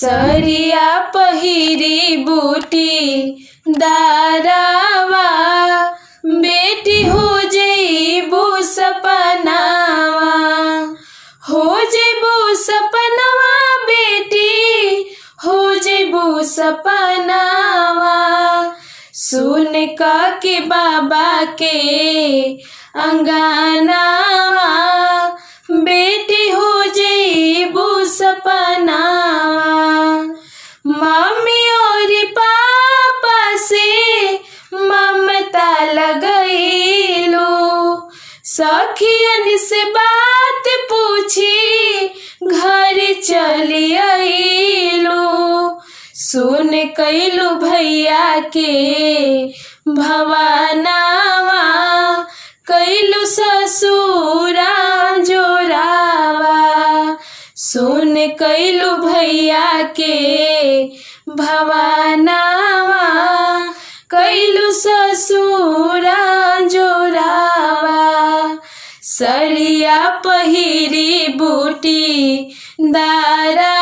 सरिया पहिरी बूटी दारावा, बेटी हो जईबू सपनावा, हो जईबू सपनावा बेटी, हो जईबू सपनावा। सुन का के बाबा के अंगानावा, बेटी हो जईबू सपनावा। मम्मी और पापा से ममता लगैलू, सखियन से बात पूछी घर चली अइलू। सुन कैलू भैया के भवानावा, कैलू ससुरा जोरावा। सुन कैलू भैया के भवानावा, कैलू ससुरा जोरावा। सरिया पहिरी बूटी दारावा,